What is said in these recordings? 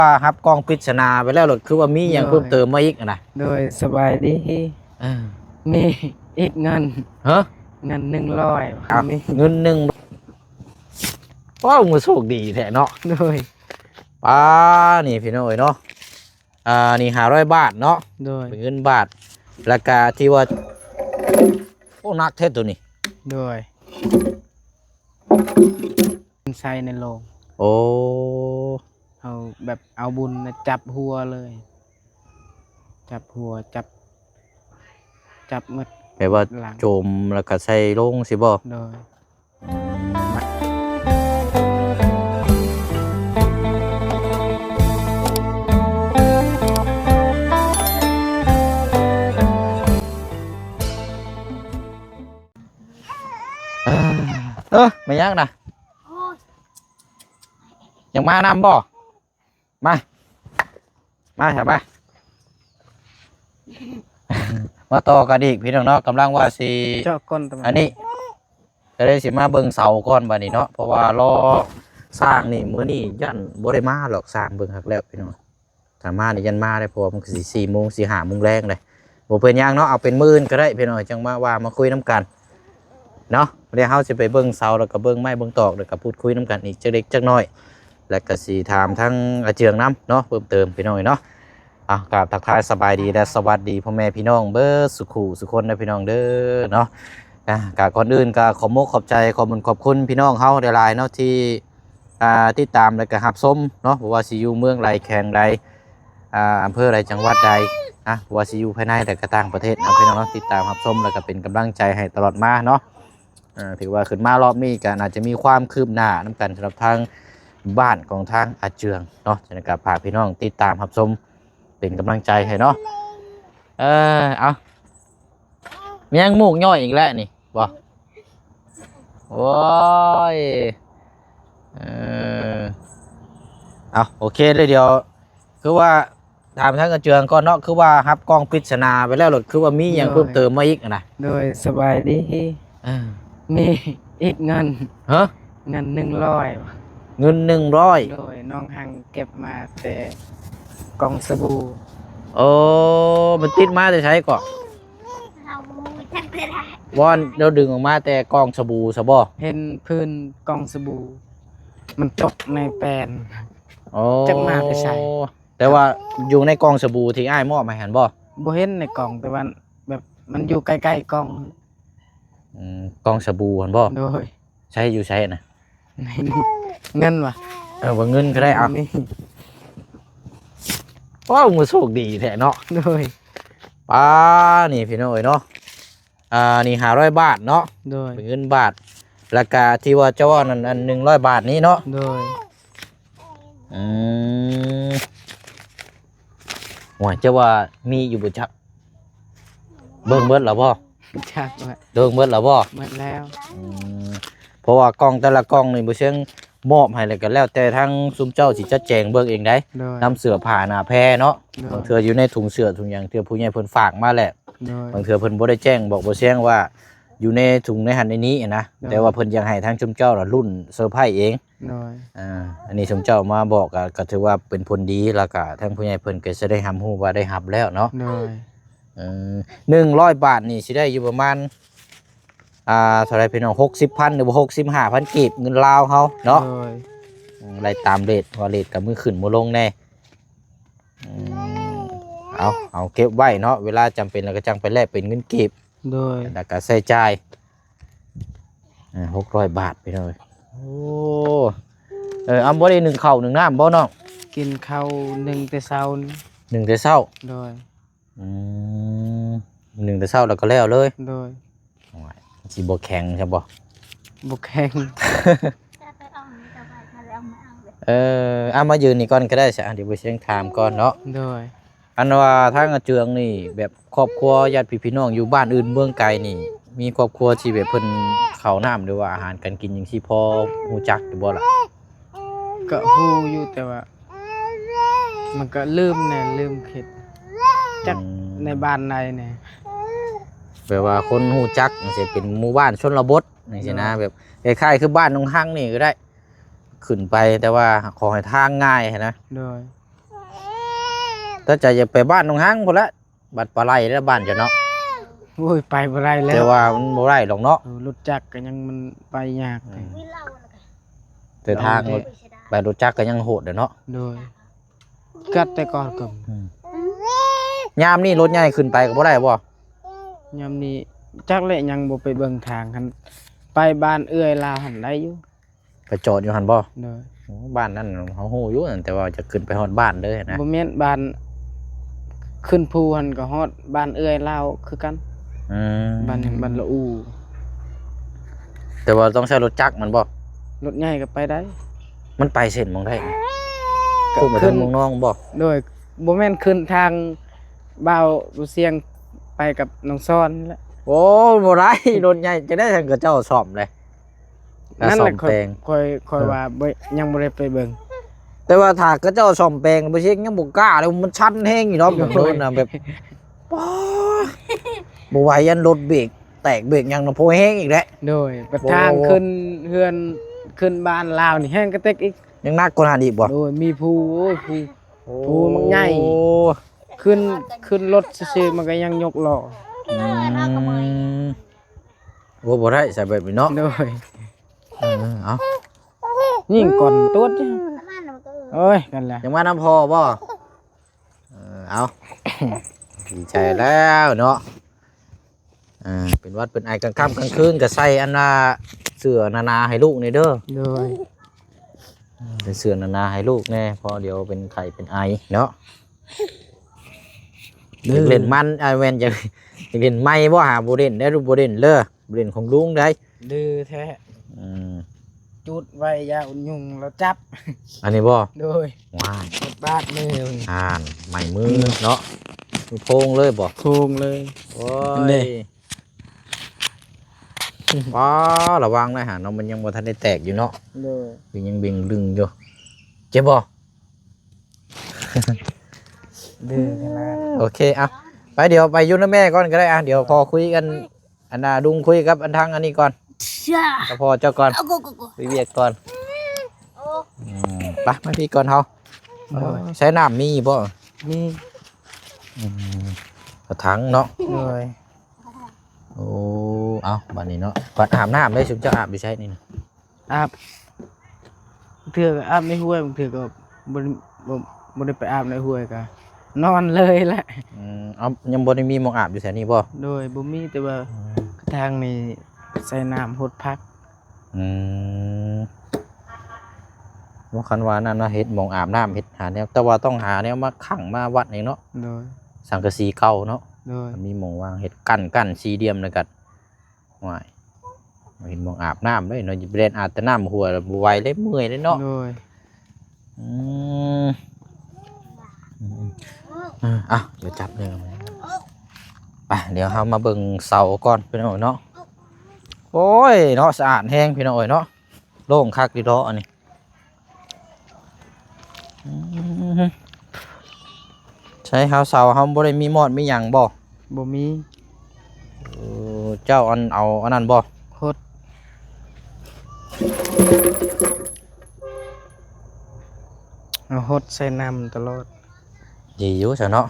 ວ່າຮັບກ່ອງປິດສະໜາໄປແລ້ວ ລະຄືວ່າມີຫຍັງ ໂດຍ ເພີ່ມເຕີມມາອີກນະ? ໂດຍ ສະບາຍດີ. ເອີ ມີອີກເງິນ ຮະ? ເງິນໜຶ່ງຮ້ອຍ ເອົາ ມີເງິນໜຶ່ງ ວ້າວ ມື້ໂຊກດີແທ້ເນາະ. ໂດຍ ປ້າ ນີ້ພີ່ນ້ອງເອີຍເນາະ ອ່າ ນີ້ຫ້າຮ້ອຍບາດເນາະ. ໂດຍ ເປັນເງິນບາດ ລະກະທີ່ວ່າ ໂອ້ ໜັກແທ້ໂຕນີ້. ໂດຍ ໃສ່ໃນໂລງ. ໂອ້ ເຮົາແບບເອົາບຸນນະ ຈັບຫົວເລີຍ ຈັບຫົວ ຈັບ ຈັບໝົດ ແບບວ່າ ຫຼັງ ໂຈມ ລະກະໃສ່ໂລງຊີ້ບໍ? ໂດຍ ເອີ ແມ່ນຫຍັງນະ? ໂອ້ຍ ຢາກມານຳບໍ່? ມາ ມາ ມາ ມາຕໍ່ກັນອີກພີ່ນ້ອງເນາະ. ກຳລັງວ່າຊິ ເຈາະກ້ອນຕະ ອັນນີ້ ກະເລີຍຊິມາເບິ່ງເສົາກ່ອນບາດນີ້ເນາະ ເພາະວ່າລໍຊ່າງນີ້ ມື້ນີ້ຢ້ານບໍ່ໄດ້ມາດອກ ຊ່າງເບິ່ງຄັກແລ້ວພີ່ນ້ອງ. ຖ້າມານີ້ຢ້ານມາໄດ້ ເພາະວ່າມັນກະຊິສີ່ໂມງ ສີ່ຫ້າໂມງແລງເດ້. ບໍ່ເປັນຫຍັງເນາະ ເອົາເປັນມື້ອື່ນກະໄດ້ພີ່ນ້ອງ ຈັ່ງມາວ່າມາຄຸຍນຳກັນເນາະ. ດຽວເຮົາຊິໄປເບິ່ງເສົາ ລະກະເບິ່ງໄມ້ເບິ່ງຕອກ ລະກະພູດຄຸຍນຳກັນອີກຈັກເລັກຈັກນ້ອຍ ລະກະຊິຖາມທາງອາເຈືອງນຳເນາະ ເພີ່ມເຕີມພີ່ນ້ອງເນາະ. ເອົາ ກາບທັກທາຍສະບາຍດີ ແລະ ສະຫວັດດີພໍ່ແມ່ພີ່ນ້ອງເບິດສູ່ຄູ່ສູ່ຄົນເດີພີ່ນ້ອງເດີເນາະ. ກະ ກະກ່ອນອື່ນກະຂອບມຸກຂອບໃຈ ຂອບບຸນຂອບຄຸນພີ່ນ້ອງເຮົາຫຼາຍໆເນາະ ທີ່ ອ່າ ຕິດຕາມ ແລະ ກະຮັບຊົມເນາະ ບໍ່ວ່າຊິຢູ່ເມືອງໃດ ແຂວງໃດ ອ່າ ອຳເພີໃດ ຈັງຫວັດໃດນະ ບໍ່ວ່າຊິຢູ່ພາຍໃນ ແລະ ກະຕ່າງປະເທດເນາະ ພີ່ນ້ອງເນາະ ຕິດຕາມຮັບຊົມ ແລະ ກະເປັນກຳລັງໃຈໃຫ້ຕະຫຼອດມາເນາະ. ເອີ ຖືວ່າຂຶ້ນມາຮອບນີ້ກະໜ້າຈະມີຄວາມຄືບໜ້ານຳກັນ ສຳລັບທາງບ້ານຂອງທາງອາເຈືອງເນາະ. ສະນັ້ນກະຝາກພີ່ນ້ອງຕິດຕາມຮັບຊົມ ເປັນກຳລັງໃຈໃຫ້ເນາະ. ເອີ ເອົາ ແມ່ງມູກຍ້ອຍອີກແລ້ວນີ້ບໍ? ໂອ້ຍ ເອີ ເອົາ ໂອເຄເດີ ດຽວ ຄືວ່າຖາມທາງອາເຈືອງກ່ອນເນາະ ຄືວ່າຮັບກ່ອງປິດສະໜາໄປແລ້ວ ລະຄືວ່າມີຫຍັງ ໂດຍ ເພີ່ມເຕີມມາອີກນະ? ໂດຍ ສະບາຍດີ. ເອີ ມີອີກເງິນ ຮະ? ເງິນໜຶ່ງຮ້ອຍ. ເງິນໜຶ່ງຮ້ອຍ? ໂດຍ ນ້ອງຫັງເກັບມາແຕ່ກ່ອງສະບູ. ໂອ້ ມັນຕິດມາແຕ່ໃສເກາະ? ເຮົາບໍ່ຮູ້ຈັກເທື່ອ. ວ່າລາວດຶງອອກມາແຕ່ກ່ອງສະບູຊະບໍ? ເຫັນພື້ນກ່ອງສະບູ ມັນຕົກໃນແປ້ນ. ໂອ້ ຈັກມາແຕ່ໃສ? ແຕ່ວ່າຢູ່ໃນກ່ອງສະບູທີ່ອ້າຍມອບໃຫ້ຫັ້ນບໍ? ບໍ່ເຫັນໃນກ່ອງ ແຕ່ວ່າແບບມັນຢູ່ໃກ້ໆກ່ອງ. ອືມ ກ່ອງສະບູຫັ້ນບໍ? ໂດຍ. ໃຊ້ຢູ່ໃສນະ? ເງິນວະ? ເອີ ວ່າເງິນກະໄດ້ ເອົາ ນີ້. ວ້າວ ມື້ໂຊກດີແທ້ເນາະ. ໂດຍ. ປ້າ ນີ້ພີ່ນ້ອງເອີຍເນາະ ອ່າ ນີ້ຫ້າຮ້ອຍບາດເນາະ. ໂດຍ. ເປັນເງິນບາດ ລະກະທີ່ວ່າເຈົ້າເວົ້ານັ້ນ ອັນໜຶ່ງຮ້ອຍບາດນີ້ເນາະ. ໂດຍ. ອືມ ໂອ້ຍ ເຈົ້າວ່າມີຢູ່ບໍ່ຈັກ? ເບິ່ງເບິດແລ້ວບໍ່? ຈັກແຫຼະ. ເບິ່ງເບິດແລ້ວບໍ່? ເບິດແລ້ວ. ອືມ ເພາະວ່າກ່ອງແຕ່ລະກ່ອງນີ້ ບໍ່ເຊີງມອບໃຫ້ ແລ້ວກະແລ້ວແຕ່ທາງຊຸມເຈົ້າຊິຈັດແຈງເບິ່ງເອງໄດ໋. ໂດຍ. ນຳເສື້ອຜ້າໜ້າແພເນາະ. ໂດຍ. ບາງເທື່ອຢູ່ໃນຖົງເສື້ອຖົງຫຍັງ ເທື່ອຜູ້ໃຫຍ່ເພິ່ນຝາກມາແຫຼະ. ໂດຍ. ບາງເທື່ອເພິ່ນບໍ່ໄດ້ແຈ້ງບອກບໍ່ແຈ້ງວ່າຢູ່ໃນຖົງໃນຫັ້ນໃນນີ້ນະ. ໂດຍ. ແຕ່ວ່າເພິ່ນຢາກໃຫ້ທາງຊຸມເຈົ້າລະລຸ້ນເຊີໄພເອງ. ໂດຍ. ອ່າ ອັນນີ້ຊຸມເຈົ້າມາບອກກະ ກະຖືວ່າເປັນຜົນດີ ລະກະທາງຜູ້ໃຫຍ່ເພິ່ນກະຊິໄດ້ຮັບຮູ້ວ່າໄດ້ຮັບແລ້ວເນາະ. ໂດຍ. ເອີ ໜຶ່ງຮ້ອຍບາດນີ້ຊິໄດ້ຢູ່ປະມານ ອ່າ ເທົ່າໃດພີ່ນ້ອງ? ຫົກສິບພັນ ຫຼືວ່າຫົກສິບຫ້າພັນກີບ ເງິນລາວເຮົາເນາະ. ໂດຍ. ອືມ ໄລ່ຕາມເຣດ ເພາະວ່າເຣດກະມື້ຂຶ້ນມື້ລົງແດ່. ອືມ ເອົາ ເອົາເກັບໄວ້ເນາະ ເວລາຈຳເປັນລະກະຈັ່ງໄປແລກເປັນເງິນກີບ. ໂດຍ. ລະກະໃຊ້ຈ່າຍ ອ່າ ຫົກຮ້ອຍບາດພີ່ນ້ອງ. ໂອ້ ເອີ ອຳ ບໍ່ໄດ້ໜຶ້ງເຂົ້າໜຶ້ງນ້ຳບໍ່ນ້ອງ? ກິນເຂົ້າໜຶ້ງແຕ່ເຊົ້າ. ໜຶ້ງແຕ່ເຊົ້າ? ໂດຍ. ອືມ ໜຶ້ງແຕ່ເຊົ້າແລ້ວກະແລ້ວເລີຍ. ໂດຍ. ໂອ້ຍ ຊິບໍ່ແຂງຊະບໍ່? ບໍ່ແຂງ. ເອີ ເອົາມາຢືນນີ້ກ່ອນກະໄດ້ຊະ ດຽວບໍ່ຊຽງຖາມກ່ອນເນາະ. ໂດຍ. ອັນວ່າທາງອາເຈືອງນີ້ ແບບຄອບຄົວຍາດພີ່ພີ່ນ້ອງຢູ່ບ້ານອື່ນເມືອງໄກນີ້ ມີຄອບຄົວທີ່ແບບເພິ່ນເຂົ້ານ້ຳ ຫຼືວ່າອາຫານການກິນຫຍັງຊີ້ ພໍຮູ້ຈັກຢູ່ບໍ່ລະ? ກະຮູ້ຢູ່ ແຕ່ວ່າມັນກະລືມແດ່ ລືມຄິດ ຈັກ ອືມ ໃນບ້ານໃດແດ່. ແບບວ່າຄົນຮູ້ຈັກຈັ່ງຊີ້ ເປັນໝູ່ບ້ານຊົນນະບົດຈັ່ງຊີ້ນະ. ໂດຍ. ແບບຄ້າຍໆຄືບ້ານໜອງຮັງນີ້ກະໄດ້ ຂຶ້ນໄປ ແຕ່ວ່າຂໍໃຫ້ທາງງ່າຍຫັ້ນນະ. ໂດຍ. ຖ້າຈະຢາກໄປບ້ານໜອງຮັງພຸ້ນລະ ບັດປາໄຫຼແລ້ວບ້ານເຈົ້າເນາະ. ໂອ້ຍ ໄປບໍ່ໄດ້ແລ້ວ ແຕ່ວ່າມັນບໍ່ໄດ້ດອກເນາະ. ເອີ ລົດຈັກກໍຍັງມັນໄປຍາກ. ອືມ ແຕ່ທາງລົດ ໄປລົດຈັກກໍຍັງໂຫດເດ້ເນາະ. ໂດຍ ກັດແຕ່ກ່ອນກໍ ອືມ ຍາມນີ້ລົດໃຫຍ່ຂຶ້ນໄປກໍບໍ່ໄດ້ບໍ່? ຍາມນີ້ຈັກແຫຼະ ຍັງບໍ່ໄປເບິ່ງທາງ. ຄັນໄປບ້ານເອື້ອຍລາວຫັ້ນໄດ້ຢູ່. ໄປຈອດຢູ່ຫັ້ນບໍ່? ໂດຍ ໂອ້ ບ້ານນັ້ນເຮົາຮູ້ຢູ່ ແຕ່ວ່າຈະຂຶ້ນໄປຮອດບ້ານເລີຍນະ. ບໍ່ແມ່ນ ບ້ານຂຶ້ນພູຫັ້ນກໍຮອດບ້ານເອື້ອຍລາວຄືກັນ. ອືມ ບ້ານຫຍັງ ບ້ານລະອູ. ແຕ່ວ່າຕ້ອງໃຊ້ລົດຈັກແມ່ນບໍ່? ລົດໃຫຍ່ກໍໄປໄດ້. ມັນໄປເສັ້ນໝ່ອງໃດ? ກໍຂຶ້ນ ຂຶ້ນໄປເທິງເມືອງນອງບໍ່? ໂດຍ ບໍ່ແມ່ນ ຂຶ້ນທາງບ່າວ ບ່າວຊຽງໄປກັບນ້ອງຊອນແຫຼະ. ໂອ້ ບໍ່ໄດ້ ລົດໃຫຍ່ຈະໄດ້ ທາງເຂົາເຈົ້າສ້ອມເດ້. ນັ້ນແຫຼະ ຂ້ອຍ ຂ້ອຍ ຂ້ອຍ ເອີ ວ່າບໍ່ ຍັງບໍ່ໄດ້ໄປເບິ່ງ. ແຕ່ວ່າຖ້າເຂົາເຈົ້າສ້ອມແປງ ບໍ່ເຊັກຍັງບໍ່ກ້າເລີຍ ມັນຊັນແຮງຢູ່ເນາະ. ໂດຍ ເບິ່ງໂດນນະ ແບບ ປ້າ ບໍ່ໄຫວ ຢ້ານລົດເບຣກແຕກເບຣກຫຍັງນະ ພໍແຮງອີກແຫຼະ. ໂດຍ ປະທາງ ໂອ້ ຂຶ້ນເຮືອນ ຂຶ້ນບ້ານລາວນີ້ແຮງກະເຕັກອີກ. ຍັງໜັກກວ່ານັ້ນອີກບໍ່? ໂດຍ ມີພູ ໂອ້ຍ ພູ ໂອ້ ພູມັນໃຫຍ່ ຂຶ້ນ ຂຶ້ນລົດຊື່ໆ ມັນກໍຍັງຍົກລໍ້. ອືມ ໂອ້ ບໍ່ໄດ້ໃສ່ແບບນີ້ເນາະ. ໂດຍ ເອີ ເອົາ ຍິງກ່ອນຕົວະ. ໂອ້ຍ ກັນລະ ຍັງມານຳພໍ່ບໍ່? ເອີ ເອົາ ດີໃຈແລ້ວເນາະ. ເປັນຫວັດເປັນໄອ ກາງຄ່ຳກາງຄືນກໍໃສ່ອັນນ່າ ເສື້ອໜາໆໃຫ້ລູກແດ່ເດີ. ໂດຍ ເປັນເສື້ອໜາໆໃຫ້ລູກແດ່ ເພາະດຽວເປັນໄຂ້ເປັນໄອເນາະ. ຢາກຫຼິ້ນມັນ ອາ ແມ່ນ ຢາກ ຢາກຫຼິ້ນໄມ້ບໍ່? ຫາບໍ່ຫຼິ້ນໄດ້ ລູກບໍ່ຫຼິ້ນເດີ ບໍ່ຫຼິ້ນຂອງລຸງໄດ໋. ດື້ແທ້. ອືມ ຈູດໄວ້ ຢ້ານຍຸງລາວຈັບ. ອັນນີ້ບໍ່? ໂດຍ ວ້າຍ ບາດມື. ອ່ານ ໄມ້ມືເນາະ. ໂພງເລີຍບໍ່? ໂພງເລີຍ. ໂອ້ຍ ນີ້ ວ້າ ລະວັງໄດ້ຫາເນາະ ມັນຍັງບໍ່ທັນໄດ້ແຕກຢູ່ເນາະ. ໂດຍ ຍັງເບັ່ງດຶງຢູ່. ເຈັບບໍ່? ດື້ຂະໜາດ. ໂອເຄ ເອົາ ໄປ ດຽວໄປຢູ່ນຳແມ່ກ່ອນກໍໄດ້. ອ່ະ ດຽວພໍຄຸຍກັນ ອັນນ່າ ລຸງຄຸຍກັບອັນທາງອັນນີ້ກ່ອນ ກັບພໍ່ເຈົ້າກ່ອນ ໄປວຽກກ່ອນ. ອືມ ໄປ ມາພີ້ກ່ອນເຮົາ. ໂດຍ ໃຊ້ນ້ຳມີບໍ່? ມີ. ອືມ ກະຖັງເນາະ. ໂດຍ ໂອ້ ເອົາ ບາດນີ້ເນາະ ບັດອາບນ້ຳເດ້ ຊຸມເຈົ້າອາບຢູ່ໃສນີ້ນະ? ອາບ ບາງເທື່ອກໍອາບໃນຫ້ວຍ ບາງເທື່ອກໍບໍ່ ບໍ່ ບໍ່ໄດ້ໄປອາບໃນຫ້ວຍ ກໍນອນເລີຍແຫຼະ. ອືມ ເອົາ ຍັງບໍ່ໄດ້ມີໝ່ອງອາບຢູ່ແຖວນີ້ບໍ່? ໂດຍ ບໍ່ມີ ແຕ່ວ່າ ອືມ ທາງນີ້ໃສ່ນ້ຳຫົດຜັກ. ອືມ ວ່າຄັນວ່ານັ້ນນະ ເຮັດໝ່ອງອາບນ້ຳ ເຮັດຫາແນວ ແຕ່ວ່າຕ້ອງຫາແນວມາຂັງມາວັດເອງເນາະ. ໂດຍ ສັງກະສີເກົ່າເນາະ. ໂດຍ ມີໝ່ອງວາງ ເຮັດກັ້ນ ກັ້ນສີ່ຫຼ່ຽມ ແລ້ວກໍ ໂອ້ຍ ເຫັນໝ່ອງອາບນ້ຳເດ້ເນາະ ຢ່າໄປແລ່ນອາບແຕ່ນ້ຳຫ້ວຍ ບໍ່ໄຫວເດ້ ເມື່ອຍເດ້ເນາະ. ໂດຍ ອືມ ອືມ ອ່ະ ດຽວຈັບເດີ. ໄປ ດຽວເຮົາມາເບິ່ງເສົາກ່ອນ ພີ່ນ້ອງເນາະ. ໂອ້ຍ ເນາະ ສະອາດແຮງ ພີ່ນ້ອງເອີຍເນາະ ໂລ່ງຄັກດີເນາະອັນນີ້. ອືມ ໃສເຮົາເສົາ ເຮົາບໍ່ໄດ້ມີມອດມີຫຍັງບໍ່? ບໍ່ມີ. ເອີ ເຈົ້າອັນ ເອົາອັນນັ້ນບໍ່? ຫົດ ເອົາຫົດໃສ່ນ້ຳຕະຫຼອດ. ດີຢູ່ຊະເນາະ.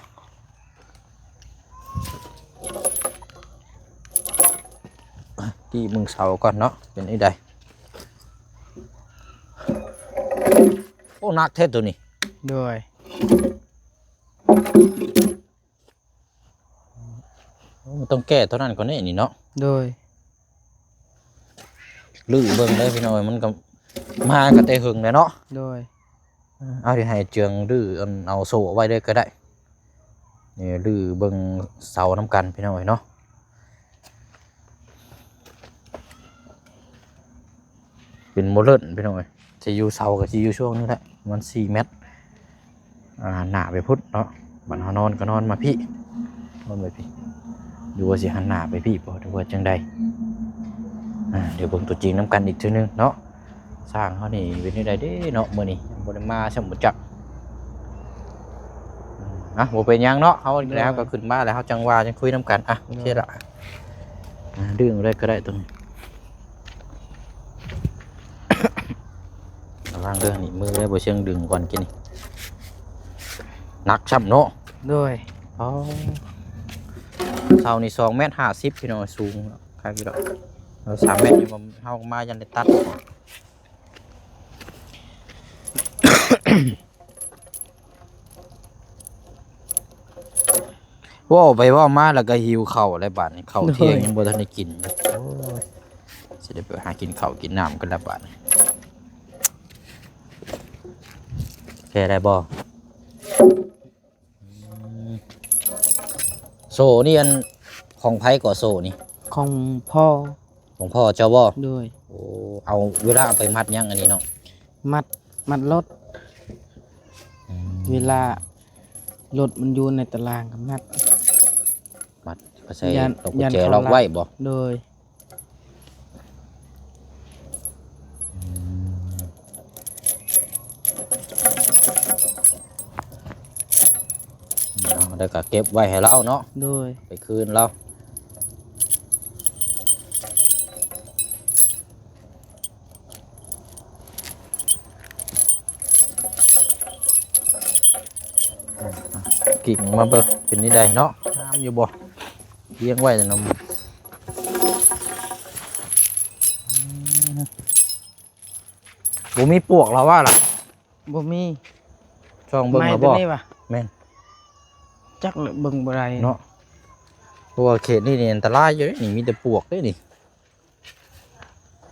ຕີເບິ່ງເສົາກ່ອນເນາະ ເປັນຈັ່ງໃດ. ໂອ້ ໜັກແທ້ໂຕນີ້. ໂດຍ ໂອ້ ມັນຕ້ອງແກ້ຕົວນັ້ນກ່ອນເດ້ນີ້ເນາະ. ໂດຍ ຮື້ເບິ່ງເດີພີ່ນ້ອງເອີຍ ມັນກໍມາກໍແຕ່ເຫິງແລ້ວເນາະ. ໂດຍ ເອົາ ດຽວໃຫ້ເຈືອງຮື້ ອັນ ເອົາໂສ້ໄວ້ເລີຍກໍໄດ້. ນີ້ ຮື້ເບິ່ງເສົານຳກັນພີ່ນ້ອງເອີຍເນາະ. ເປັນໂມເດີນພີ່ນ້ອງເອີຍ ຊິຢູ່ເສົາກໍຊິຢູ່ຊ່ວງນີ້ແຫຼະ ປະມານສີ່ແມັດ. ອ່າ ໜ້າໄປພຸ້ນເນາະ ບັດເຮົານອນກໍນອນມາພີ້ ນອນໄປພີ້ ຫຼືວ່າຊິຫັນໜ້າໄປພີ້ບໍ່ ຫຼືວ່າຈັ່ງໃດ. ອ່າ ດຽວເບິ່ງຕົວຈິງນຳກັນອີກເທື່ອໜຶ່ງເນາະ. ຊ່າງເຮົານີ້ເປັນຈັ່ງໃດເດ້ເນາະ ມື້ນີ້ບໍ່ໄດ້ມາຊ້ຳບໍ່ຈັກ. ອ່ະ ບໍ່ເປັນຫຍັງເນາະ ເຮົາ ໂດຍ ແລ້ວເຮົາກໍຂຶ້ນມາແລ້ວ ເຮົາຈັ່ງວ່າຈັ່ງຄຸຍນຳກັນ. ອ່ະ ໂອເຄລະ ດຶງເລີຍກໍໄດ້ຕົວນີ້. ລະວັງເດີ ໜີບມືເດີ ບໍ່ເຊີງດຶງກ່ອນກິນນີ້ ໜັກຊ້ຳເນາະ. ໂດຍ ອໍ ເສົານີ້ສອງແມັດຫ້າສິບ ພີ່ນ້ອງ ສູງຄັກຢູ່ດອກ ເອົາສາມແມັດນີ້ ເຮົາມາຍັນໄດ້ຕັດ. ເວົ້າໄປເວົ້າມາແລ້ວກໍຫິວເຂົ້າແລ້ວບາດນີ້ ເຂົ້າທ່ຽງຍັງບໍ່ທັນໄດ້ກິນຢູ່ ໂອ້ຍ ຊິໄດ້ໄປຫາກິນເຂົ້າກິນນ້ຳກັນແລ້ວບາດນີ້ ແກ້ໄດ້ບໍ່? ໂສ້ນີ້ອັນຂອງໃຜກໍໂສ້ນີ້? ຂອງພໍ່ ຂອງພໍ່ເຈົ້າບໍ່? ໂດຍ ໂອ້ ເອົາ ເວລາເອົາໄປມັດຫຍັງອັນນີ້ເນາະ? ມັດ ມັດລົດ ອືມ ເວລາລົດມັນຢູ່ໃນຕະລາງກໍມັດ ມັດກໍໃສ່ ຢ້ານ ລັອກກຸນແຈ ຢ້ານເຂົາລັອກໄວ້ບໍ່? ໂດຍ ອືມ ເອົາ ແລ້ວກໍເກັບໄວ້ໃຫ້ລາວເນາະ ໂດຍ ໄປຄືນລາວ. ກິ້ງມາເບິ່ງເປັນແນວໃດເນາະ ງາມຢູ່ບໍ່? ລ້ຽງໄວ້ແຕ່ນຳ ບໍ່ມີປວກລະວ່າລະ? ບໍ່ມີ ຊ່ອງເບິ່ງລະບໍ່? ແມ່ນ ຈັກລະເບິ່ງບໍ່ໄດ້ເນາະ ເພາະວ່າເຂດນີ້ນີ້ອັນຕະລາຍຢູ່ເດ້ນີ້ ມີແຕ່ປວກເດ້ນີ້.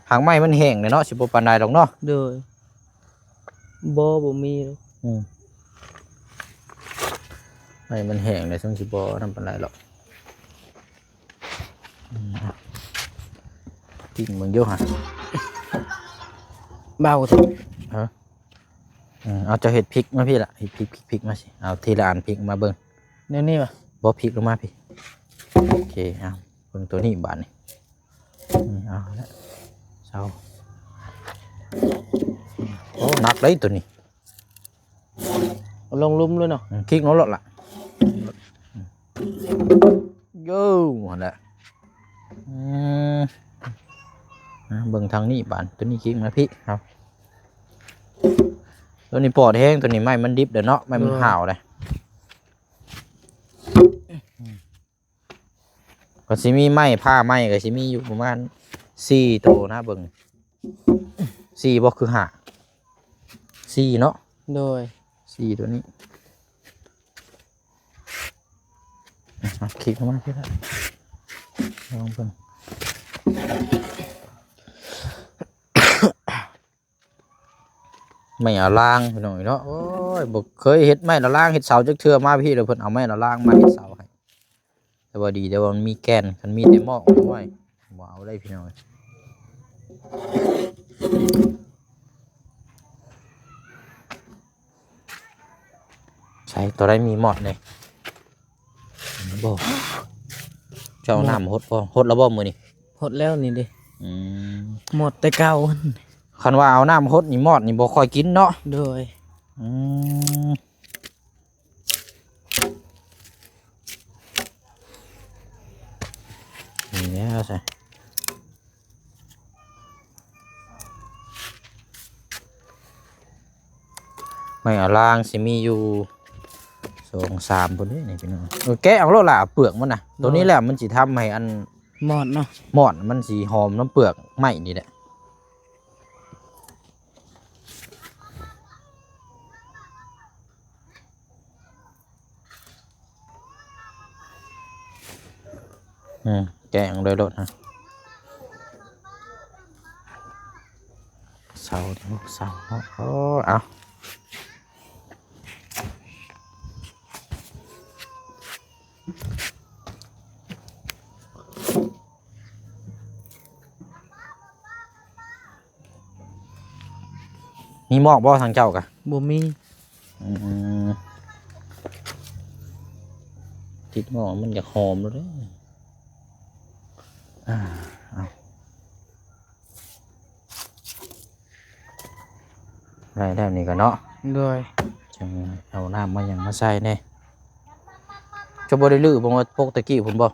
ຫາກໄມ້ມັນແຫ້ງແລ້ວເນາະ ຊິບໍ່ປານໃດດອກເນາະ. ໂດຍ ບໍ່ ບໍ່ມີດອກ ອືມ ໄມ້ມັນແຫ້ງແລ້ວ ຈັ່ງຊິບໍ່ນັ້ນປານໃດດອກ. ອືມ ກິ້ງເບິ່ງຢູ່ຫະ ເບົາແທ້ ຮະ? ເອີ ເອົາ ເຈົ້າເຮັດພິກມາພີ້ລະ ເຮັດພິກ ພິກ ພິກມາຊິ ເອົາທີລະອັນພິກມາເບິ່ງ ແນວນີ້ຫວາ? ບໍ່ ພິກລົງມາພີ້ ໂອເຄ ເອົາ ເບິ່ງໂຕນີ້ບາດນີ້ ອືມ ເອົາລະ ເຊົາ ໂອ້ ໜັກເດ້ໂຕນີ້ ເອົາລົງລຸ່ມເລີຍເນາະ ອືມ ຄິກລົງໂລດລະ ໂຢ ຫັ້ນແຫຼະ ອືມ ອ່າ ເບິ່ງທາງນີ້ບາດ ໂຕນີ້ຄິກມາພີ້ ເອົາ ໂຕນີ້ປອດແຮງ ໂຕນີ້ໄມ້ມັນດິບແລ້ວເນາະ ໄມ້ມັນ ໂດຍ ຫ້າວເດ້. ກໍຊິມີໄມ້ ຜ້າໄມ້ກໍຊິມີຢູ່ປະມານສີ່ໂຕນະ ເບິ່ງ ສີ່ບໍ່ ຄືຫ້າ ສີ່ເນາະ ໂດຍ ສີ່ໂຕນີ້ ເອົາ ຄລິກເຂົ້າມາພີ້ລະ ລອງເບິ່ງ ໄມ້ອາລາງພີ່ນ້ອງເນາະ ໂອ້ຍ ບໍ່ເຄີຍເຮັດໄມ້ອາລາງ ເຮັດເສົາຈັກເທື່ອ ມາພີ້ແລ້ວເພິ່ນເອົາໄມ້ອາລາງມາເຮັດເສົາໃຫ້ ແຕ່ວ່າດີ ແຕ່ວ່າມັນມີແກ່ນ ຄັນມີແຕ່ມອກ ໂອ້ຍ ບໍ່ເອົາໄດ້ພີ່ນ້ອງ ໃສ ໂຕໃດມີມອດເດ້ ບໍ່ ເຈົ້າເອົາ ເນາະ ນ້ຳຫົດບໍ່ ຫົດແລ້ວບໍ່ມື້ນີ້? ຫົດແລ້ວນີ້ເດ້ ອືມ ໝົດແຕ່ເກົ່າ ຄັນວ່າເອົານ້ຳຫົດນີ້ ມອດນີ້ບໍ່ຄ່ອຍກິນເນາະ ໂດຍ ອືມ ນີ້ແຫຼະຊະ ໄມ້ອາລາງຊິມີຢູ່ສອງສາມພຸ້ນເດ້ນີ້ພີ່ນ້ອງ ເອີ ແກະເອົາໂລດລະ ເປືອກມັນນະ ໂຕນີ້ແຫຼະມັນຊິທຳໃຫ້ອັນ ມອດເນາະ ມອດມັນຊິຫອມນຳເປືອກໄມ້ນີ້ແຫຼະ ອືມ ແກະເອົາໂລດນະ ເສົາເນາະ ເສົາເນາະ ໂອ້ ເອົາ ມີໝອກບໍ່ທາງເຈົ້າກະ? ບໍ່ມີ ອືມ ຕິດໝໍ້ມັນຢາກຫອມແລ້ວເດ້ ອ່າ ເອົາ ໄດ້ແລ້ວນີ້ກະເນາະ ໂດຍ ຈັ່ງເອົານ້ຳມາຫຍັງມາໃສ່ແດ່ ເຈົ້າບໍ່ໄດ້ຮື້ເບິ່ງວ່າປົກແຕ່ກີ້ພຸ້ນບໍ່?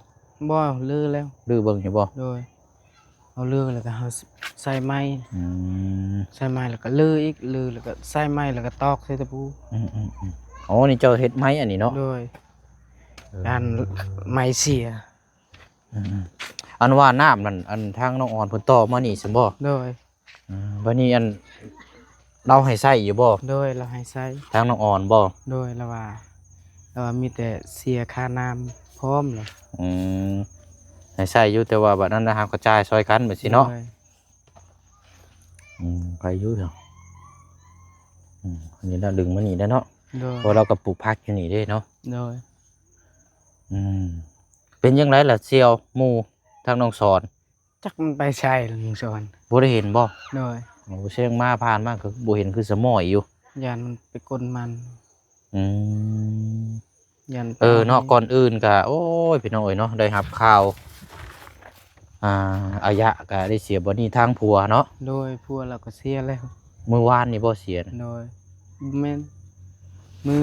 ບໍ່ ຮື້ແລ້ວ ຮື້ເບິ່ງຢູ່ບໍ່? ໂດຍ ເອົາຮື້ແລ້ວກໍເຮົາໃສ່ໄມ້ ອືມ ໃສ່ໄມ້ແລ້ວກໍຮື້ອີກ ຮື້ແລ້ວກໍໃສ່ໄມ້ ແລ້ວກໍຕອກໃສ່ຕະປູ ອືມໆໆ ອໍ ນີ້ເຈົ້າເຮັດໄມ້ອັນນີ້ເນາະ ໂດຍ ຢ້ານໄມ້ເສຍ. ອືມ ອັນວ່ານ້ຳນັ້ນ ອັນທາງນ້ອງອອນເພິ່ນຕໍ່ມານີ້ຊັ້ນບໍ່? ໂດຍ. ອືມ ບັດນີ້ອັນ ລາວໃຫ້ໃຊ້ຢູ່ບໍ່? ໂດຍ ລາວໃຫ້ໃຊ້. ທາງນ້ອງອອນບໍ່? ໂດຍ ລາວວ່າ ລາວວ່າມີແຕ່ເສຍຄ່ານ້ຳພ້ອມເລີຍ. ອືມ ໃຫ້ໃຊ້ຢູ່ ແຕ່ວ່າບັດນັ້ນນະ ເຮົາກໍຈ່າຍຊ່ອຍກັນແບບຊີ້ເນາະ. ໂດຍ. ອືມ ໄປຢູ່ເນາະ. ອືມ ອັນນີ້ລະ ດຶງມານີ້ແຫຼະເນາະ. ໂດຍ. ເພາະລາວກໍປູກຜັກຢູ່ນີ້ເດ້ເນາະ. ໂດຍ. ອືມ ເປັນຈັ່ງໃດລະສ່ຽວ ໝູ່ທາງນ້ອງສອນ? ຈັກມັນໄປໃສລະນ້ອງສອນ ບໍ່ໄດ້ເຫັນບໍ່? ໂດຍ. ໂອ້ ແສງມາຜ່ານມາກໍບໍ່ເຫັນ ຄືສະໝອຍຢູ່. ຢ້ານມັນໄປກົນມັນ. ອືມ ຢ້ານໄປ ເອີເນາະ. ເອົາ ກ່ອນອື່ນກະ ໂອ້ຍ ພີ່ນ້ອງເອີຍເນາະ ໄດ້ຮັບຂ່າວ ອ່າ ອາຍະກະໄດ້ເສຍ. ບັດນີ້ທາງຜົວເນາະ. ໂດຍ. ຜົວລາວກໍເສຍແລ້ວ. ມື້ວານນີ້ບໍ່ເສຍນະ? ໂດຍ. ບໍ່ແມ່ນ ມື້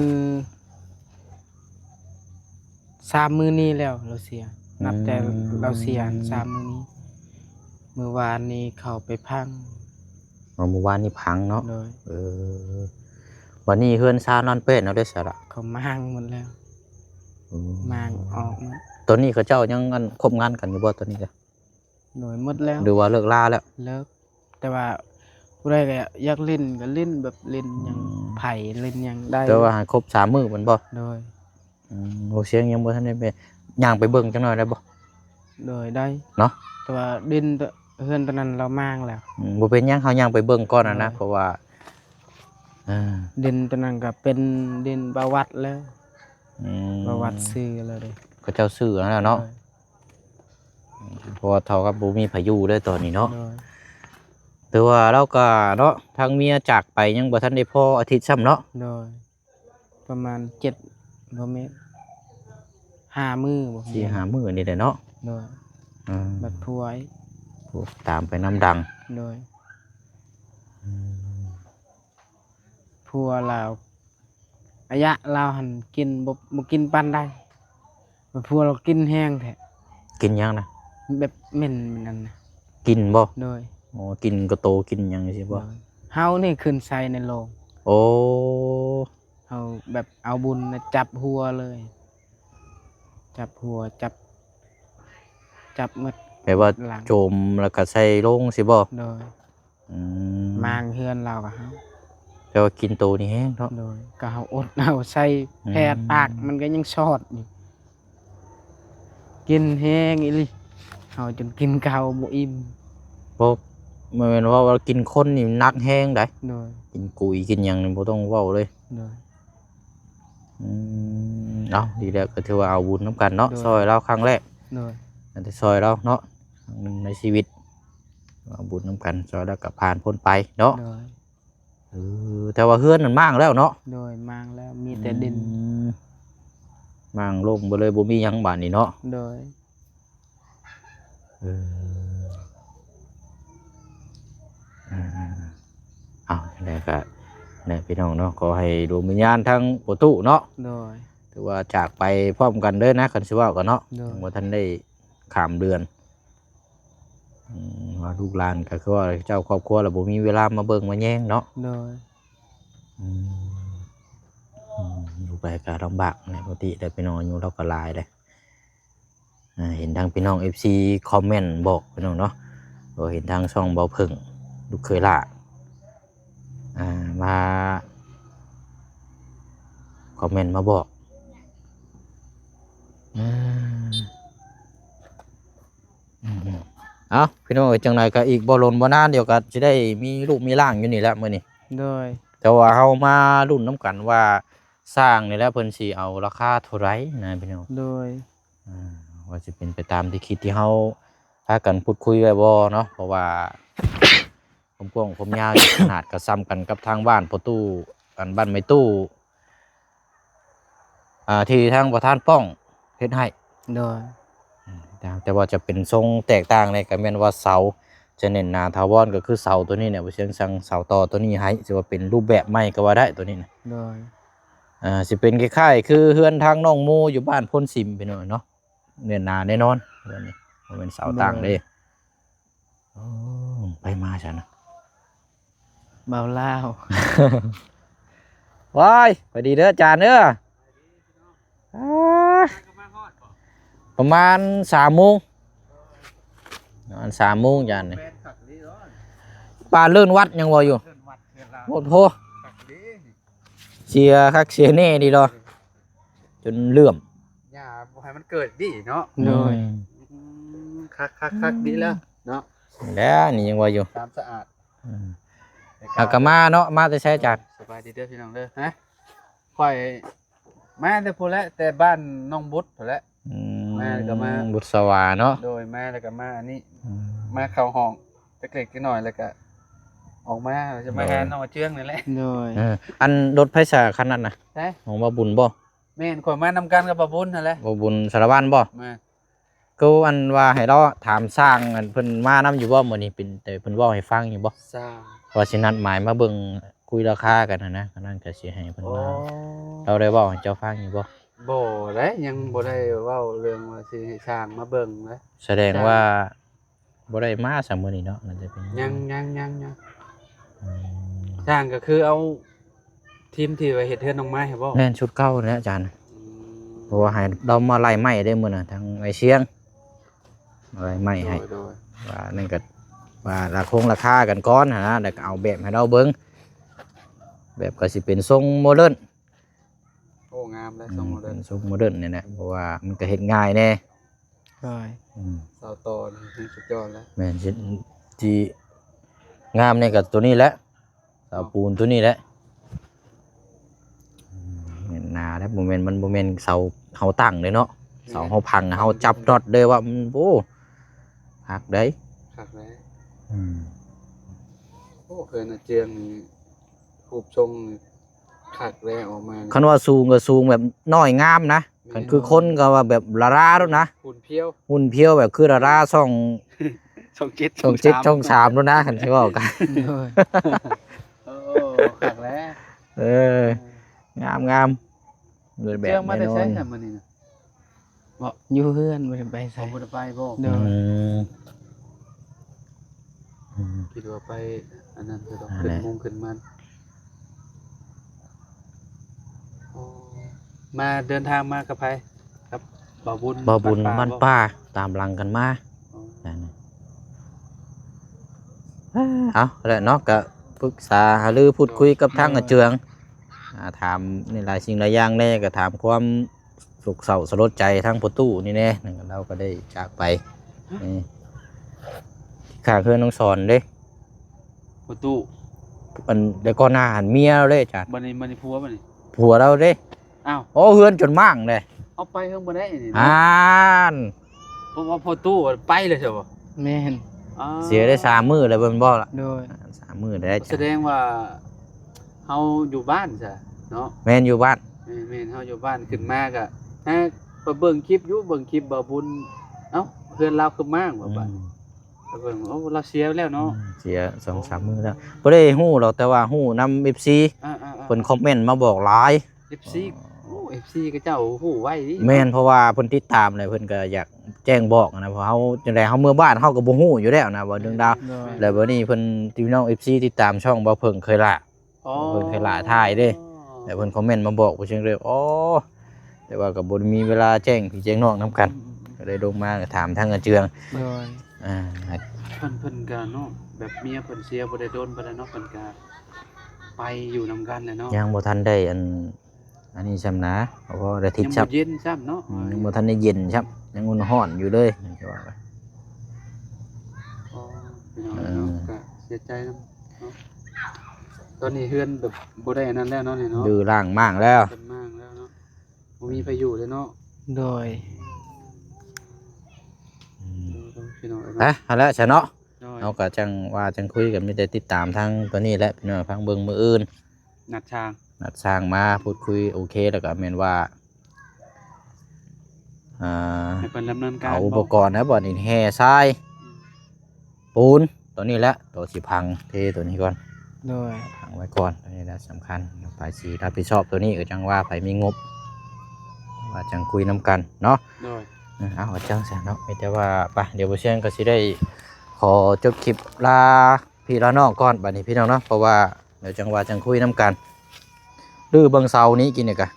ສາມມື້ນີ້ແລ້ວລາວເສຍ. ອືມ ນັບແຕ່ລາວເສຍຫັ້ນ ສາມມື້ນີ້. ມື້ວານນີ້ເຂົາໄປຝັງ. ອໍ ມື້ວານນີ້ຝັງເນາະ. ໂດຍ. ເອີ ບັດນີ້ເຮືອນຊານລານແປ້ນເຮົາໄດ້ໃສລະ? ເຂົາມ້າງໝົດແລ້ວ. ອືມ ມ້າງອອກໝົດ. ຕອນນີ້ເຂົາເຈົ້າຍັງ ອັນ ຄົບງານກັນຢູ່ບໍ່ຕອນນີ້ກະ? ໂດຍ ໝົດແລ້ວ. ຫຼືວ່າເລີກລາແລ້ວ? ເລີກ. ແຕ່ວ່າຜູ້ໃດກໍຢາກຫຼິ້ນກໍຫຼິ້ນ ແບບຫຼິ້ນຫຍັງ ອືມ ໄຜຫຼິ້ນຫຍັງໄດ້. ແຕ່ວ່າໃຫ້ຄົບສາມມື້ແມ່ນບໍ່? ໂດຍ. ອືມ ໂອ ສຽງຍັງບໍ່ທັນໄດ້ໄປ ຍ່າງໄປເບິ່ງຈັກໜ່ອຍໄດ້ບໍ່? ໂດຍ ໄດ້ເນາະ. ແຕ່ວ່າດິນເຮືອນຕອນນັ້ນລາວມ້າງແລ້ວ. ອືມ ບໍ່ເປັນຫຍັງ ເຮົາຍ່າງໄປເບິ່ງກ່ອນນະ. ໂດຍ. ເພາະວ່າ ເອີ ດິນຕອນນັ້ນກໍເປັນດິນປະຫວັດແລ້ວ. ອືມ ປະຫວັດຊື້ແລ້ວເດ້ ເຂົາເຈົ້າຊື້ຫັ້ນແຫຼະເນາະ. ໂດຍ. ເພາະວ່າເທົ່າກັບບໍ່ມີໃຜຢູ່ເດ້ຕອນນີ້ເນາະ. ໂດຍ. ຖືວ່າລາວກະເນາະ ທາງເມຍຈາກໄປຍັງບໍ່ທັນໄດ້ພໍອາທິດຊ້ຳເນາະ. ໂດຍ. ປະມານເຈັດ ບໍ່ແມ່ນ ຫ້າມື້ບໍ່ ສີ່ຫ້າມື້ນີ້ແຫຼະເນາະ. ໂດຍ. ອືມ ບັດຜົວ ຜົວຕາມໄປນຳດັງ. ໂດຍ. ອືມ ຜົວລາວ ອາຍະລາວຫັ້ນກິນບໍ່ ບໍ່ກິນປານໃດ ແຕ່ຜົວລາວກິນແຮງແທ້. ກິນຫຍັງນະ? ແບບເໝັນນັ້ນນະ. ກິ່ນບໍ່? ໂດຍ. ອໍ ກິ່ນກະໂຕ ກິ່ນຫຍັງຊີ້ບໍ່? ໂດຍ. ເຮົານີ້ຂຶ້ນໃສ່ໃນໂລງ. ໂອ້ ເຮົາແບບເອົາບຸນນະ ຈັບຫົວເລີຍ ຈັບຫົວ ຈັບ ຈັບໝົດ. ແບບວ່າ ຫຼັງ ໂຈມແລ້ວກະໃສ່ໂລງຊີ້ບໍ່? ໂດຍ. ອືມ ມ້າງເຮືອນລາວກະເຮົາ. ແຕ່ວ່າກິນໂຕນີ້ແຮງເນາະ. ໂດຍ. ກະເຮົາອົດເອົາໃສ່ ອືມ ແຜ່ປາກມັນກະຍັງຊອດຢູ່ ກິນແຮງອີ່ຫຼີ ເຮົາຈົນກິນເຂົ້າບໍ່ອີ່ມ. ບໍ່ ບໍ່ແມ່ນວ່າ ວ່າກິນຄົນນີ້ໜັກແຮງໃດ. ໂດຍ. ກິນກຸຍກິນຫຍັງນີ້ບໍ່ຕ້ອງເວົ້າເລີຍ. ໂດຍ. ອືມ ເອົາ ດີແລ້ວ ກໍຖືວ່າເອົາບຸນນຳກັນເນາະ. ໂດຍ. ຊ່ອຍລາວຄັ້ງແລກ. ໂດຍ. ອັນທີ່ຊ່ອຍລາວເນາະ ຄັ້ງໜຶ່ງໃນຊີວິດ ເອົາບຸນນຳກັນ ຊ່ອຍລາວກໍຜ່ານພົ້ນໄປເນາະ. ໂດຍ. ເອີ ແຕ່ວ່າເຮືອນນັ້ນມ້າງແລ້ວເນາະ. ໂດຍ. ມ້າງແລ້ວ ມີແຕ່ດິນ. ອືມ ມ້າງໂລ່ງໄປເລີຍ ບໍ່ມີຫຍັງບາດນີ້ເນາະ. ໂດຍ. ເອີ ເອົາ ຈັ່ງໃດກໍແຫຼະ ພີ່ນ້ອງເນາະ ຂໍໃຫ້ດວງວິນຍານທາງພໍ່ຕູ້ເນາະ. ໂດຍ. ຖືວ່າຈາກໄປພ້ອມກັນເດີນະ ຄັນຊິເວົ້າກັນເນາະ. ໂດຍ. ຍັງບໍ່ທັນໄດ້ຂ້າມເດືອນ ອືມ ວ່າລູກຫຼານກໍຄືວ່າເຈົ້າຄອບຄົວລະບໍ່ມີເວລາມາເບິ່ງມາແຍງເນາະ. ໂດຍ. ອືມ ອືມ ຢູ່ໄປກໍລຳບາກແຫຼະ ປົກກະຕິແລ້ວ ພີ່ນ້ອງ ອາຍຸລາວກໍຫຼາຍແລ້ວ. ອ່າ ເຫັນທາງພີ່ນ້ອງເອັຟຊີຄອມເມັນບອກ ພີ່ນ້ອງເນາະ ກໍເຫັນທາງຊ່ອງເບົາເຜິ້ງ ລູກເຂີຍຫຼ້າ ອ່າ ມາຄອມເມັນມາບອກ ອືມ ອືມໆ ເອົ້າ ພີ່ນ້ອງເອີຍ ຈັ່ງໃດກໍອີກບໍ່ດົນບໍ່ນານ ດຽວກໍຊິໄດ້ມີລູກມີຫຼານຢູ່ນີ້ແຫຼະມື້ນີ້. ໂດຍ. ແຕ່ວ່າເຮົາມາລຸ້ນນຳກັນວ່າ ຊ່າງນີ້ແຫຼະເພິ່ນຊິເອົາລາຄາເທົ່າໃດນະ ພີ່ນ້ອງ. ໂດຍ. ອ່າ ວ່າຊິເປັນໄປຕາມທີ່ຄິດທີ່ເຮົາພາກັນພູດຄຸຍໄວ້ບໍ່ເນາະ ເພາະວ່າຄວາມກວ້າງຄວາມຍາວ ຂະໜາດກໍສ່ຳກັນກັບທາງບ້ານພໍ່ຕູ້ ອັນ ບ້ານແມ່ຕູ້ ອ່າ ທີ່ທາງປະທານປ້ອງເຮັດໃຫ້. ໂດຍ. ອືມ ແຕ່ ແຕ່ວ່າຈະເປັນຊົງແຕກຕ່າງແດ່ ກໍແມ່ນວ່າເສົາຈະແໜ້ນໜາຖາວອນ ກໍຄືເສົາຕົວນີ້ແຫຼະ ບໍ່ຊຽງສັ່ງເສົາຕໍ່ຕົວນີ້ໃຫ້ ຊິວ່າເປັນຮູບແບບໃໝ່ກໍວ່າໄດ້ຕົວນີ້ນະ. ໂດຍ. ອ່າ ຊິເປັນຄ້າຍໆຄືເຮືອນທາງນ້ອງໂມຢູ່ບ້ານໂພນສິມ ພີ່ນ້ອງເນາະ ແໜ້ນໜາແນ່ນອນ ເຮືອນນີ້ບໍ່ແມ່ນເສົາຕັ້ງເດ້. ໂດຍ. ໂອ້ ໃຜມາຊັ້ນນະ ບ່າວລາວ. ວ້າຍ ສະບາຍດີເດີອາຈານເດີ. ອ່າ ປະມານສາມໂມງ ປະມານສາມໂມງ ຈານນີ້ ແມ່ນຄັກອີ່ຫຼີເນາະ ປາເລີນວັດຍັງວ່າຢູ່ ເລີນວັດເລີນລາວ ໂອ້ໂຫ ຄັກອີ່ຫຼີ ເສຍຄັກເສຍແນ່ດີດອກ ຈົນເຫຼື້ອມ ຢ່າບໍ່ໃຫ້ມັນເກີດດີເນາະ ໂດຍ ອືມ ອືມ ຄັກໆໆ ດີແລ້ວເນາະ ແລ້ວນີ້ຍັງວ່າຢູ່ ຕາມສະອາດ ອືມ ແລ້ວກໍມາເນາະ ມາແຕ່ໃສອາຈານ? ສະບາຍດີເດີພີ່ນ້ອງເດີ ຮະ ຂ້ອຍມາແຕ່ພຸ້ນແຫຼະ ແຕ່ບ້ານໜອງບຸດພຸ້ນແຫຼະ ອືມ ມາແລ້ວກໍມາ ບຸດສະຫວາເນາະ ໂດຍ ມາແລ້ວກໍມາອັນນີ້ ອືມ ມາເຂົ້າຫ້ອງຈັກເລັກຈັກນ້ອຍ ແລ້ວກໍອອກມາ ຈະມາ ໂດຍ ຫານ້ອງເຈືອງນີ້ແຫຼະ ໂດຍ ເອີ ອັນລົດໃຜສາຄັນນັ້ນນະ? ໃສ? ຂອງບ່າວບຸນບໍ່? ແມ່ນ ຂ້ອຍມານຳກັນກັບບ່າວບຸນຫັ້ນແຫຼະ ບ່າວບຸນສາລະວັນບໍ່? ແມ່ນ ກໍອັນວ່າໃຫ້ລາວຖາມຊ່າງ ອັນເພິ່ນມານຳຢູ່ບໍ່ມື້ນີ້ ເປັນແຕ່ເພິ່ນເວົ້າໃຫ້ຟັງຢູ່ບໍ່? ຊ່າງ ວ່າຊິນັດໝາຍມາເບິ່ງຄຸຍລາຄາກັນຫັ້ນນະ ອັນນັ້ນກໍຊິໃຫ້ເພິ່ນມາ ໂອ້ ລາວໄດ້ເວົ້າໃຫ້ເຈົ້າຟັງຢູ່ບໍ່? ບໍ່ໄດ໋ ຍັງບໍ່ໄດ້ເວົ້າເລື່ອງວ່າຊິໃຫ້ຊ່າງມາເບິ່ງເລີຍ ສະແດງວ່າ ຊ່າງ ບໍ່ໄດ້ມາຊະມື້ນີ້ເນາະ ໜ້າຈະເປັນ ຍັງ ຍັງ ຍັງ ຍັງ ອືມ ຊ່າງກໍຄືເອົາທີມທີ່ວ່າເຮັດເຮືອນນ້ອງໄມ້ໃຫ້ບໍ່? ແມ່ນ ຊຸດເກົ່າແຫຼະອາຈານ ອືມ ເພາະວ່າໃຫ້ລາວມາໄລ່ໄມ້ເດ້ມື້ນັ້ນ ທາງໄອ້ຊຽງ ມາໄລ່ໄມ້ໃຫ້ ໂດຍ ໂດຍ ວ່ານັ້ນກໍວ່າລາຄົງລາຄາກັນກ່ອນຫັ້ນນະ ແລ້ວກໍເອົາແບບໃຫ້ລາວເບິ່ງ ແບບກໍຊິເປັນຊົງໂມເດີນ ໂອ້ ງາມເດ້ ອືມ ຊົງໂມເດີນ ເປັນຊົງໂມເດີນນີ້ແຫຼະ ເພາະວ່າມັນກໍເຮັດງ່າຍແດ່ ໂດຍ ອືມ ເສົາຕໍນີ້ສຸດຍອດແລ້ວ ແມ່ນ ຊິ ຊິງາມນີ້ກໍຕົວນີ້ແຫຼະ ເສົາ ເນາະ ປູນຕົວນີ້ແຫຼະ ອືມ ແໜ້ນໜາແລ້ວ ບໍ່ແມ່ນ ມັນບໍ່ແມ່ນເສົາເຮົາຕັ້ງເດ້ເນາະ ແມ່ນ ເສົາເຮົາພັງ ເຮົາຈັບນັອດເລີຍວ່າ ໂອ້ ຄັກໄດ໋ ຄັກໄດ໋ ອືມ ໂອ້ ເຮືອນອາເຈືອງນີ້ ຮູບຊົງນີ້ ຄັກແລ້ວອອກມານີ້ ຄັນວ່າສູງກໍສູງແບບນ້ອຍງາມນະ ແມ່ນ ຄັນຄືຄົນກໍວ່າແບບຫຼ້າໆໂລດນະ ຫຸ່ນພຽວ ຫຸ່ນພຽວແບບຄືດາລາຊ່ອງ ຊ່ອງເຈັດ ຊ່ອງເຈັດ ຊ່ອງສາມໂລດນະ ຄັນຊິເວົ້າກັນ ໂດຍ ໂອ້ ຄັກແລ້ວ ເອີ ງາມໆ ເຈີມາແຕ່ໃສ ແບບແນ່ນອນ ມື້ນີ້ນະ? ບໍ່ ຢູ່ເຮືອນ ບໍ່ໄດ້ໄປໃສ ບໍ່ໄດ້ໄປບໍ່? ໂດຍ ອືມ ອືມ ຄິດວ່າໄປອັນນັ້ນ ຄືດອກ ອ່າ ຂຶ້ນມຸງຂຶ້ນມັນ ໂອ້ ມາເດີນທາງມາກັບໃຜ? ກັບບ່າວບຸນ ບ່າວບຸນ ບ້ານປ່າ ບ້ານປ່າ ຕາມຫຼັງກັນມາ ອໍ ນັ້ນ ເອົາແຫຼະເນາະ ກະປຶກສາຫາລື ໂດຍ ພູດຄຸຍກັບທາງ ໂດຍ ອາເຈືອງ ອ່າ ຖາມໃນຫຼາຍສິ່ງຫຼາຍຢ່າງແດ່ ກໍຖາມຄວາມໂສກເສົ້າສະຫຼົດໃຈທາງພໍ່ຕູ້ນີ້ແດ່ ນັ້ນລາວກໍໄດ້ຈາກໄປ ນີ້ ຂ້າງເຮືອນນ້ອງສອນເດ້ ພໍ່ຕູ້ ອັນ ແຕ່ກ່ອນໜ້າຫັ້ນເມຍລາວເດ້ອາຈານ ບັດນີ້ ບັດນີ້ຜົວ ບັດນີ້ຜົວລາວເດ້ ອ້າວ ໂອ້ ເຮືອນຈົນມ້າງເດ້ ເອົາໄປເຮືອນບໍ່ໄດ້ນີ້ເນາະ ອ່ານ ເພາະວ່າພໍ່ຕູ້ໄປແລ້ວໃຊ່ບໍ່? ແມ່ນ ອ່າ ເສຍໄດ້ສາມມື້ແລ້ວແມ່ນບໍ່ລະ? ໂດຍ ສາມມື້ແລ້ວ ສະແດງວ່າເຮົາຢູ່ບ້ານຊະເນາະ ແມ່ນຢູ່ບ້ານ ແມ່ນໆ ເຮົາຢູ່ບ້ານ ຂຶ້ນມາກະຫາໄປເບິ່ງຄລິບຢູ່ ເບິ່ງຄລິບບ່າວບຸນ ເອົ້າ ເຮືອນລາວຄືມ້າງວ່າ ອືມ ບາດ ໄປເບິ່ງ ໂອ້ ລາວເສຍແລ້ວເນາະ ອືມ ເສຍສອງສາມມື້ແລ້ວ ບໍ່ໄດ້ຮູ້ດອກ ແຕ່ວ່າຮູ້ນຳເອັຟຊີ ອ່າໆໆ ເພິ່ນຄອມເມັນມາບອກຫຼາຍ ເອັຟຊີ ອໍ ໂອ້ ເອັຟຊີເຂົາເຈົ້າຮູ້ໄວເດ ແມ່ນ ເພາະວ່າເພິ່ນຕິດຕາມແລ້ວ ເພິ່ນກໍຢາກແຈ້ງບອກນະ ເພາະເຮົາ ຈັ່ງໃດເຮົາເມືອບ້ານ ເຮົາກໍບໍ່ຮູ້ຢູ່ແລ້ວນະ ວ່າເລື່ອງລາວ ແມ່ນ ແລ້ວບັດນີ້ເພິ່ນ ພີ່ນ້ອງເອັຟຊີຕິດຕາມຊ່ອງບ່າວເຜິ້ງເຄີຍຫຼ້າ ອໍ ເພິ່ນເຄີຍຫຼ້າຖ່າຍເດ້ ອໍ ແລ້ວເພິ່ນຄອມເມັນມາບອກ ພວກເຮົາເລີຍ ອໍ ແຕ່ວ່າກໍບໍ່ໄດ້ມີເວລາແຈ້ງພີ່ແຈ້ງນ້ອງນຳກັນ ອືມໆໆ ກໍເລີຍລົງມາກໍຖາມທາງອາເຈືອງ ໂດຍ ອ່າ ເພິ່ນ ເພິ່ນກໍເນາະ ແບບເມຍເພິ່ນເສຍບໍ່ໄດ້ດົນປານໃດເນາະ ເພິ່ນກໍໄປຢູ່ນຳກັນແຫຼະເນາະ ຍັງບໍ່ທັນໄດ້ອັນ ອັນນີ້ຊ້ຳນະ ເພາະວ່າໄດ້ທິດຊ້ຳ ຍັງບໍ່ເຢັນຊ້ຳເນາະ ອືມ ຍັງບໍ່ທັນໄດ້ເຢັນຊ້ຳ ຍັງອຸ່ນຮ້ອນຢູ່ເລີຍ ຈະວ່າໄປ ອໍ ພີ່ນ້ອງເນາະ ເອີ ກໍເສຍໃຈນຳເນາະ ຕອນນີ້ເຮືອນແບບບໍ່ໄດ້ອັນນັ້ນແລ້ວເນາະ ນີ້ເນາະ ດື້ລ້າງມ້າງແລ້ວ ເປັນມ້າງແລ້ວເນາະ ບໍ່ມີໃຜຢູ່ເລີຍເນາະ ໂດຍ ອືມ ເອີ ພີ່ນ້ອງເອີຍເນາະ ອ່ະ ຫັ້ນແຫຼະຊະເນາະ ໂດຍ ເຮົາກໍຈັ່ງວ່າຈັ່ງຄຸຍກັນ ມີແຕ່ຕິດຕາມທາງຕົວນີ້ແຫຼະ ພີ່ນ້ອງ ຟັງເບິ່ງມື້ອື່ນ ນັດຊ່າງ ນັດຊ່າງມາພູດຄຸຍ ໂອເຄ ແລ້ວກໍແມ່ນວ່າ ອ່າ ໃຫ້ເພິ່ນດຳເນີນການ ເອົາອຸປະກອນນະ ບໍ່ ບ່ອນຫີນແຮ່ຊາຍ ອືມ ປູນ ຕົວນີ້ແຫຼະ ຕົວຊິພັງເທຕົວນີ້ກ່ອນ ໂດຍ ພັງໄວ້ກ່ອນ ຕົວນີ້ແຫຼະສຳຄັນ ໃຜຊິຮັບຜິດຊອບຕົວນີ້ ກໍຈັ່ງວ່າ ໃຜມີງົບ ວ່າຈັ່ງຄຸຍນຳກັນເນາະ ໂດຍ ເອີ ເອົາ ຈັ່ງຊັ້ນເນາະ ມີແຕ່ວ່າ ໄປ ດຽວບໍ່ຊຽງກໍຊິໄດ້ຂໍຈົບຄລິບລາພີ່ລານ້ອງກ່ອນ ບັດນີ້ພີ່ນ້ອງເນາະ ເພາະວ່າ ດຽວຈັ່ງວ່າຈັ່ງຄຸຍນຳກັນ ຫຼືເບິ່ງເສົານີ້ກິນນີ້ກະ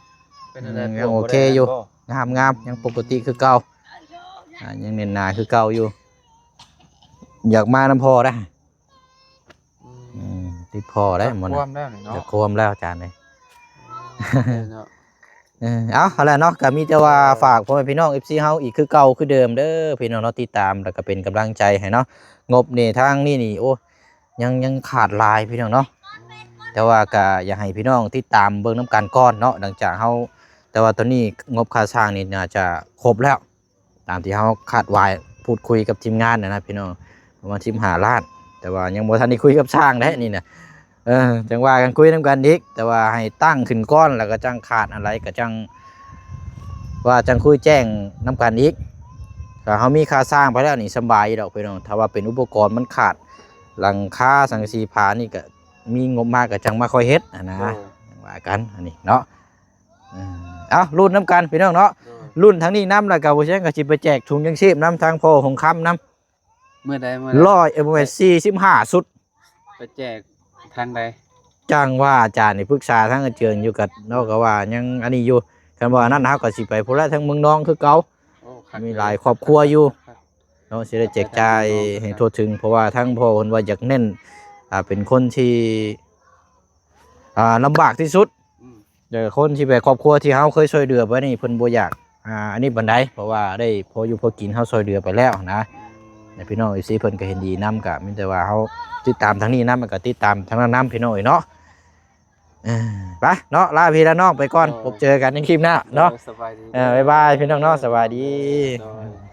ເປັນຈັ່ງໃດ ອືມ ຍັງໂອເຄຢູ່ ງາມໆ ຍັງປົກກະຕິຄືເກົ່າ ອ່າ ຍັງແໜ້ນໜາຄືເກົ່າຢູ່. ຢາກມານຳພໍ່ໄດ໋. ອືມ ອືມ ຕິດພໍ່ໄດ໋ ຢາກ ໝົດ ຄວາມແລ້ວນີ້ເນາະ ຢາກຄວາມແລ້ວອາຈານເອີຍ. ເອີ ເນາະ ເອີ ເອົາ ຫັ້ນແຫຼະເນາະ ກໍມີແຕ່ວ່າ ເອີ ຝາກພໍ່ແມ່ພີ່ນ້ອງ ເອັຟຊີ ເຮົາອີກຄືເກົ່າຄືເດີມເດີພີ່ນ້ອງເນາະ ຕິດຕາມ ແລ້ວກໍເປັນກຳລັງໃຈໃຫ້ເນາະ. ງົບນີ້ທາງນີ້ນີ້ ໂອ້ ຍັງ ຍັງຂາດຫຼາຍພີ່ນ້ອງເນາະ. ອືມ ແຕ່ວ່າກໍຢາກໃຫ້ພີ່ນ້ອງຕິດຕາມເບິ່ງນຳກັນກ່ອນເນາະ ຫຼັງຈາກເຮົາ ແຕ່ວ່າຕອນນີ້ງົບຄ່າສ້າງນີ້ໜ້າຈະຄົບແລ້ວ ຕາມທີ່ເຮົາຄາດຫວາຍ ພູດຄຸຍກັບທີມງານນະນະພີ່ນ້ອງ ປະມານສິບຫ້າລ້ານ ແຕ່ວ່າຍັງບໍ່ທັນໄດ້ຄຸຍກັບຊ່າງເດ້ນີ້ນະ. ເອີ ຈັ່ງວ່າກັນ ຄຸຍນຳກັນອີກ ແຕ່ວ່າໃຫ້ຕັ້ງຂຶ້ນກ່ອນ ແລ້ວກໍຈັ່ງຂາດອັນໃດກໍຈັ່ງວ່າ ຈັ່ງຄຸຍແຈ້ງນຳກັນອີກ. ຖ້າເຮົາມີຄ່າສ້າງໄປແລ້ວນີ້ສະບາຍຢູ່ດອກພີ່ນ້ອງ. ຖ້າວ່າເປັນອຸປະກອນມັນຂາດ ຫຼັງຄາ ສັງກະສີ ຝານີ້ ກໍມີງົບມາກໍຈັ່ງມາຄ່ອຍເຮັດຫັ້ນນະ. ໂດຍ ຈັ່ງວ່າກັນອັນນີ້ເນາະ. ເອີ ເອົາ ລຸ້ນນຳກັນພີ່ນ້ອງເນາະ. ໂດຍ ລຸ້ນທາງນີ້ນຳ ແລ້ວກໍບໍ່ແຊງກໍຊິໄປແຈກຖົງຍັງຊີບນຳທາງພໍ່ຫົງຄຳນຳ. ມື້ໃດ ມື້ໃດ? ຮ້ອຍ ເອີ ບໍ່ແມ່ນ ສີ່ສິບຫ້າຊຸດ. ໄປແຈກທາງໃດ? ຈັ່ງວ່າອາຈານນີ້ປຶກສາທາງອາເຈີນຢູ່ ກໍເນາະ ກໍວ່າຍັງອັນນີ້ຢູ່. ຄັນວ່າອັນນັ້ນ ເຮົາກໍຊິໄປພຸ້ນແຫຼະ ທາງເມືອງນອງຄືເກົ່າ. ໂອ້ ຄັກ ມີຫຼາຍຄອບຄົວຢູ່ ຄັກ ເນາະ ຊິໄດ້ແຈກຈ່າຍໃຫ້ທົ່ວເຖິງ ເພາະວ່າທາງພໍ່ເພິ່ນວ່າຢາກເນັ້ນ ອ່າ ເປັນຄົນທີ່ ອ່າ ລຳບາກທີ່ສຸດ. ອືມ ແຕ່ຄົນທີ່ແບບຄອບຄົວທີ່ເຮົາເຄີຍຊ່ວຍເຫຼືອໄປນີ້ ເພິ່ນບໍ່ຢາກ ອ່າ ອັນນີ້ປານໃດ ເພາະວ່າໄດ້ພໍຢູ່ພໍກິນ ເຮົາຊ່ວຍເຫຼືອໄປແລ້ວນະ. ອືມ ແລະ ພີ່ນ້ອງ ເອັຟຊີ ເພິ່ນກໍເຫັນດີນຳ ກໍມີແຕ່ວ່າເຮົາຕິດຕາມທາງນີ້ນຳ ແລ້ວກໍຕິດຕາມທາງນັ້ນນຳ ພີ່ນ້ອງເອີຍເນາະ. ເອີ ໄປເນາະ ລາພີ່ລານ້ອງໄປກ່ອນ. ໂດຍ ພົບເຈີກັນໃນຄລິບໜ້າເນາະ. ໂດຍ ສະບາຍດີ. ເອີ ບາຍບາຍ ພີ່ນ້ອງເນາະ ສະບາຍດີ. ໂດຍ.